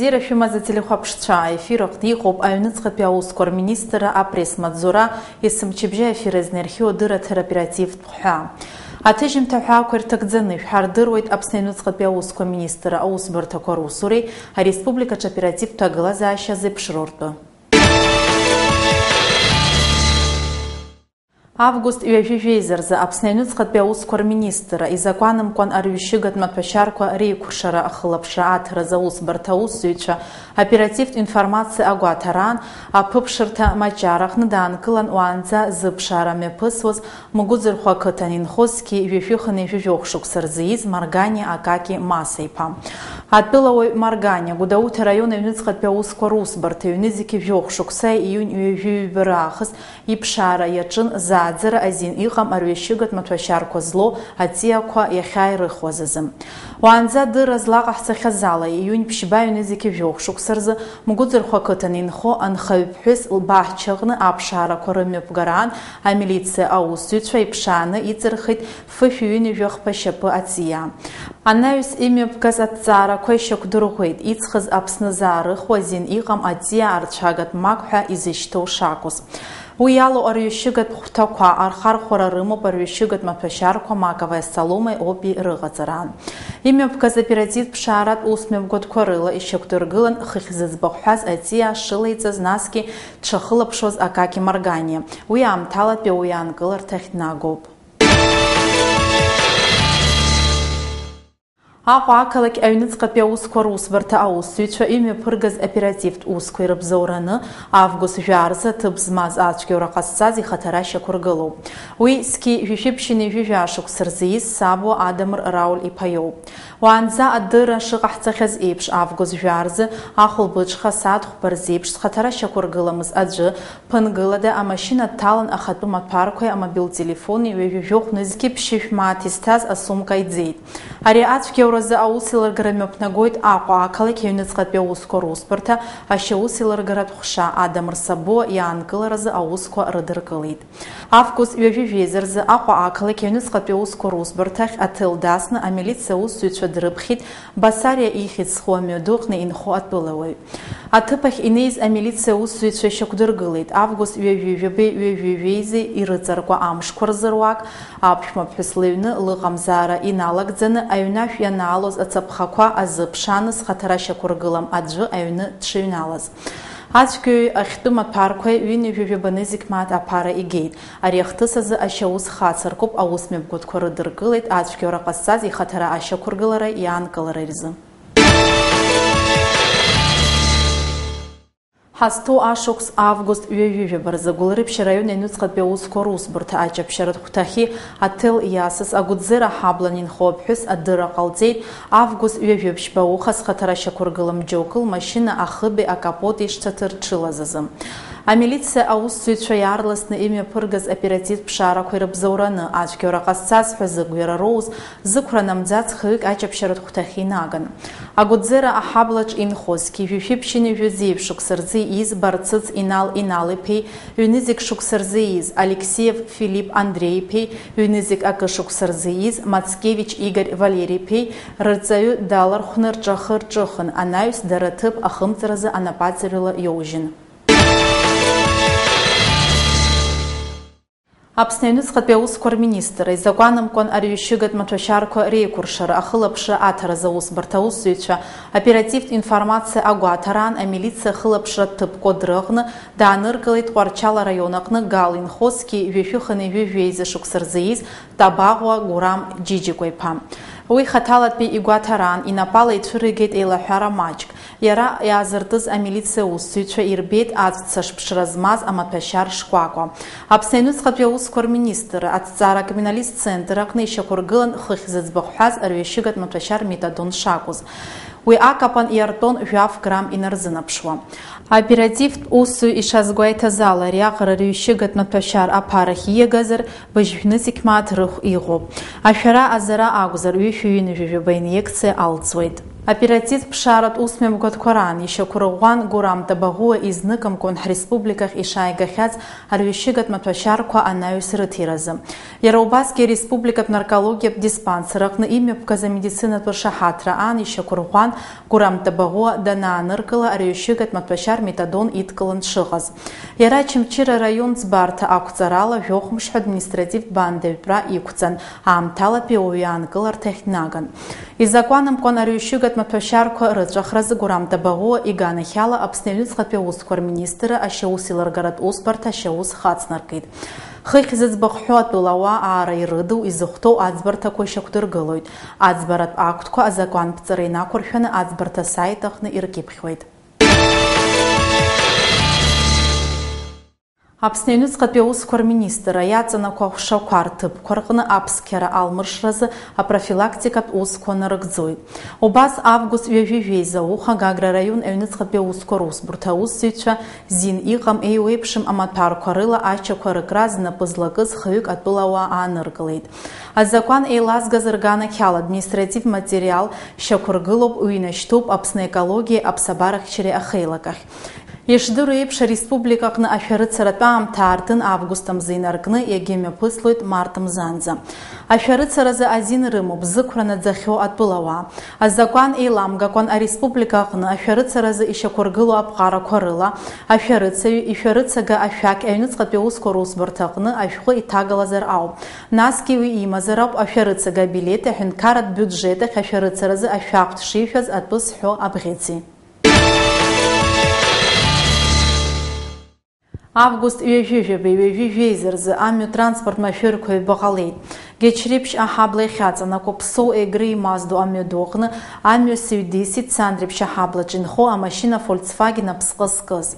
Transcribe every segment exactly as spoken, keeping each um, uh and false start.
Бзиара шәымаз ателехәаԥшцәа, аефир аҟны иҟоуп аҩныҵҟатәи аусқәа рминистрра апресс-маҵзура есымчыбжьа аефир азы инархиоу адырраҭара оперативтә ҳәа. Аҭыжьымҭа ҳәаақәа ирҭагӡаны ишәҳардыруеит Аԥсны аҩныҵҟатәи аусқәа министрра аусбарҭақәа русуреи ареспубликаҿы оперативтә ҭагылазаашьа зеиԥшроу ртәы. Август ҩажәи жәеиза рзы Аԥсны аҩныҵҟатәи аусқәа рминистрра изакәанымкәан арҩышьыгатә маҭәашьарқәа реикәыршара ахылаԥшра аҭаразы аусбарҭа аусзуҩцәа оперативтә информациа агәаҭараан аԥыԥшырҭа маҷараҟны даанкылан уаанӡа зыԥшаара мҩаԥысуаз Мгәыӡырхәа ақыҭан инхо зқьи жәшәихынеи жәижәохә шықәса рзы ииз Марганиа Акаки Маса-иԥа. Атәылауаҩ Марганиа Гәдоуҭа араион аҩныҵҟатәи аусқәа русбарҭа ҩнызқьи жәохә шықәса июнь ҩажәи ҩба раахыс иԥшаара иаҿын зааӡара азин иҟам арҩашьыгатә маҭәашьарқәа злоу аҵиақәа иахьааирыхуаз азы. Уаанӡа адырра злаҟаҳҵахьаз ала, июнь ԥшьба ҩнызқьи жәохә шықәса рзы Мгәыӡырхәа ақыҭан инхо анхаҩ ԥҳәыс лбаҳчаҟны аԥшаарақәа рымҩаԥгараан амилициа аусзуҩцәа иԥшааны иҵырхит фышәи ҩынҩажәи хԥа шьапы аҵиаа. Анаҩс имҩаԥгаз аҭҵаарақәа ишьақәдырӷәӷәеит, иҵхыз Аԥсны заарыхуа азин иҟам аҵиаа арцәагатә мак ҳәа изышьҭоу шакәыз. Уи иалоу арҩашьыгатә хәҭақәа архархәара рымоуп арҩашьыгатә маҭәашьарқәа Маковаи Соломеи Опи рыҟаҵараан. Имҩаԥгаз оперативтә ԥшааратә усмҩаԥгатәқәа рыла ишьақәдыргылан хыхь зыӡбахә ҳәаз аҵиаа шылеиҵаз, насгьы дшахылаԥшуаз Акаки Марганиа. Уи аамҭалатәи ауаҩы аанкыларҭахь днагоуп. Аҟәа ақалақь аҩныҵҟатәи аусқәа русбарҭа аусзуҩцәа имҩаԥыргаз оперативтә усқәа ирыбзоураны август жәаа рзы аҭыԥ змаз ацәгьоура ҟазҵаз ихаҭара шьақәыргылоуп. Уи зқьи жәшәи ԥшьынҩажәи жәаа шықәса рзы ииз Сабуа Адамыр Рауль-иԥа иоуп. Уаанӡа адырра шыҟаҳҵахьаз еиԥш, август жәаа рзы ахәылбыҽха сааҭ хәба рзеиԥш зхаҭара шьақәыргыламыз аӡәы, ԥынгылада амашьына дҭалан ахатәы маҭәарқәеи амобилтелефони ҩажәи жәохә нызқьи ԥшьышә мааҭ изҭаз асумка иӡеит. Ари ацәгьауразы аусеилыргара мҩаԥнагоит Аҟәа ақалақь аҩныҵҟатәи аусқәа русбарҭа ашьаусеилыргаратә ҟәша Адамыр Сабуа иаанкыларазы аусқәа рыдыркылеит. Август ҩажәи жәеиза рзы Аҟәа ақалақь аҩныҵҟатәи аусқәа русбарҭахь аҭел дасны амилициа аусзуҩцәа дрыԥхьеит Басариа ихьӡ зху амҩадуаҟны инхо атәылауаҩ. Аҭыԥ ахь инеиз амилициа аусзуҩцәа ишьақәдыргылеит, август ҩажәи жәабеи ҩажәи жәеизеи ирыҵаркуа амшқәа рзы руак, аԥшәма ԥҳәыс лыҩны лыҟамзаара иналагӡаны аҩнашә ианаалоз ацаԥхақәа азы ԥшааны зхаҭара шьақәыргылам аӡәы аҩны дшыҩналаз. Ацәгьаҩы ахьтәы маҭәарқәеи ҩынҩажәи жәаба нызқь мааҭ аԥара игеит. Ари ахҭыс азы ашьаус хацыркуп, аусмҩаԥгатәқәа рыдыркылеит ацәгьоура ҟазҵаз ихаҭара ашьақәыргылара иаанкылара рзы. Ҳазҭоу ашықәс август ҩажәи жәаба рзы Гәылрыԥшь араион аҩныҵҟатәи аусқәа русбарҭа аҷаԥшьаратә хәҭахьы аҭел иасыз Агәыӡера аҳаблан инхо аԥҳәыс адырра ҟалҵеит, август ҩажәи ԥшьба уха зхаҭара шьақәыргылам џьоукы лмашьына ахыби акапоти шҭаҭырҽылаз азы. Амилициа аусзуҩцәа иаарласны имҩаԥыргаз оперативтә ԥшаарақәа ирыбзоураны, ацәгьоура ҟазҵаз ҳәа зыгәҩара роуз, зықәра намӡац хҩык аҷаԥшьаратә хәҭахь инаган. Агәыӡера аҳаблаҿ инхо зқьи жәшәи ԥшьынҩажәи жәеиза шықәса рзы ииз Барцыц Инал Инал-иԥеи, ҩ-нызқь шықәса рзы ииз Алексеев Филипп Андреи-иԥеи, ҩ-нызқь акы шықәса рзы ииз Мацкевич Игорь Валери-иԥеи рырҵаҩы далархәны рҿахы рҿыхын, анаҩс дара ҭыԥ ахымҵразы анапаҵаҩыла иоужьын. Аԥсны аҩныҵҟатәи аусқәа рминистрра изакәанымкәан арҩашьыгатә маҭәашьарқәа реикәыршара ахылаԥшра аҭаразы аусбарҭа аусзуҩцәа оперативтә информациа агәаҭараан амилициа ахылаԥшратә ҭыԥ Кәыдры аҟны дааныркылеит Тҟәарчал араион аҟны Гал инхо зқьи жәшәи хынҩажәи жәеиза шықәса рзы ииз Табаӷәа Гурам Џьиџьикәа-иԥа. Уи хаҭалатәи игәаҭараан инапала ицәыригеит еилаҳәара маҷк. Иара иаазыртыз амилициа аусзуҩцәа ирбеит аҵәца шԥшра змаз амаҭәашьар шкәакәа. Аԥсны аҩныҵҟатәи аусқәа рминистрра аҭҵаара-криминалисттә центр аҟны ишьақәыргылан хыхь зыӡбахә ҳәаз арҩашьыгатә маҭәашьар метадон шакәыз. Уи акапан иартон жәаф грамм инарзынаԥшуа. Аоперативтә усзуҩ ишазгәеиҭаз ала, ариаҟара рҩашьыгатә маҭәашьар аԥарахь ииагазар, быжьшәнызқь мааҭ рыхә иӷәӷәоуп. Ашәара азара акәзар, ҩышәи ҩынҩажәи жәаба инъекциа алҵуеит. Оперативтә ԥшааратә усмҩаԥгатәқәа раан ишьақәырӷәӷәан Гурам Табаӷәуа изныкымкәан ҳреспубликахь ишааигахьаз арҩашьыгатә маҭәашьарқәа анаҩс рыҭиразы. Иара убасгьы ареспубликатә наркологиатә диспансер аҟны имҩаԥгаз амедицинатә ршаҳаҭра аан ишьақәырӷәӷәан Гурам Табаӷәуа данааныркыла арҩашьыгатә маҭәашьар метадон идкылан дшыҟаз. Иара Очамчыра араион ӡбарҭа ақәҵарала жәохә мшҳәа административтә баандаҩтәра иқәҵан, аамҭалатәи ауаҩы аанкыларҭахь днаган. Изакәанымкәан арҩашьыгатә маҭәашьарқәа рыҵәахразы Гурам Табаӷәуа иганахьала Аԥсны аҩныҵҟатәи аусқәа рминистрра ашьаус еилыргаратә усбарҭа ашьаус хацнаркит. Хыхь зыӡбахә ҳәоу атәыла ауаа аара ирыду, изыхәҭоу аӡбарҭақәа ишьақәдыргылоит. Аӡбаратә актқәа азакәанԥҵара инақәыршәаны аӡбарҭа асаит аҟны иркьыԥхьуеит. Аԥсны аҩныҵҟатәи аусқәа рминистрра иаҵанакуа аҟәшақәа рҭыԥқәа рҟны аԥсқьара алмыршразы апрофилактикатә усқәа нарыгӡоит. Убас август ҩажәи жәеиза ауха Гагра араион аҩныҵҟатәи аусқәа русбарҭа аусзуҩцәа зин иҟам еиуеиԥшым амаҭәарқәа рыла ачақәа рыкра знапы злакыз хҩык атәылауаа ааныркылеит. Азакәан еилазгаз рганахьала административтә материал шьақәыргылоуп, уи инашьҭуп Аԥсны аекологиеи аԥсабарахьчареи ахеилакахь. Ишдыру еиԥш, ареспублика аҟны ашәарыцаратә аамҭа аартын август мзы инаркны, иагьымҩаԥыслоит март мзанӡа. Ашәарыцаразы азин рымоуп зықәра наӡахьоу атәылауаа. Азакәан еиламгакәан ареспублика аҟны ашәарыцаразы ишьақәыргылоу аԥҟарақәа рыла, ашәарыцаҩы ишәарыцага ашәақь аҩныҵҟатәи аусқәа русбарҭа аҟны ашәҟәы иҭагалазар ауп. Насгьы уи имазар ауп ашәарыцага абилеҭ аҳәынҭқарратә биуџьет ахь ашәарыцаразы ашәахтә шишәаз атәы зҳәо абӷьыци. Август ҩажәи жәаба, ҩажәи жәеиза рзы амҩа транспорт машәырқәа ҩба ҟалеит. Гьечреиԥшь аҳабла иахьаҵанакуа Ԥсоу Егры имаз ду амҩаду аҟны амҩа сыҩдисит Цандрыԥшь аҳаблаҿ инхо амашьына Volkswagen аԥсҟы зкыз.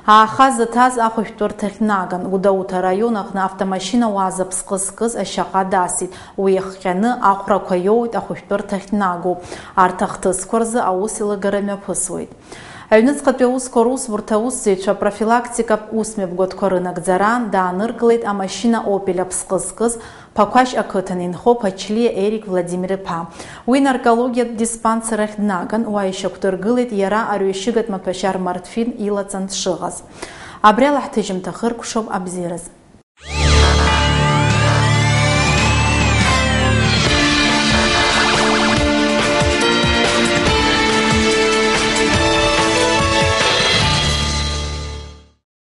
Ааха зыҭаз ахәышәтәырҭахь днаган, Гәдоуҭа араион аҟны автомашьына уаз аԥсҟы зкыз ашьаҟа дасит, уи иахҟьаны ахәрақәа иоуит, ахәышәтәырҭахь днагоуп. Арҭ ахҭысқәа рзы аус еилагара мҩаԥысуеит. Аҩныҵҟатәи аусқәа русбарҭа аусзуҩцәа профилактикатә усмҩаԥгатәқәа рынагӡараан дааныркылеит амашьына Opel аԥсҟы зкыз Ԥақәашь ақыҭан инхо Ԥачлиа Ерик Владимир-иԥа. Уи наркологиатә диспансер ахь днаган, уа ишьақәдыргылеит иара арҩашьыгатә маҭәашьар морфин илаҵан дшыҟаз. Абри ала ҳҭыжьымҭа хыркәшоуп, абзиараз.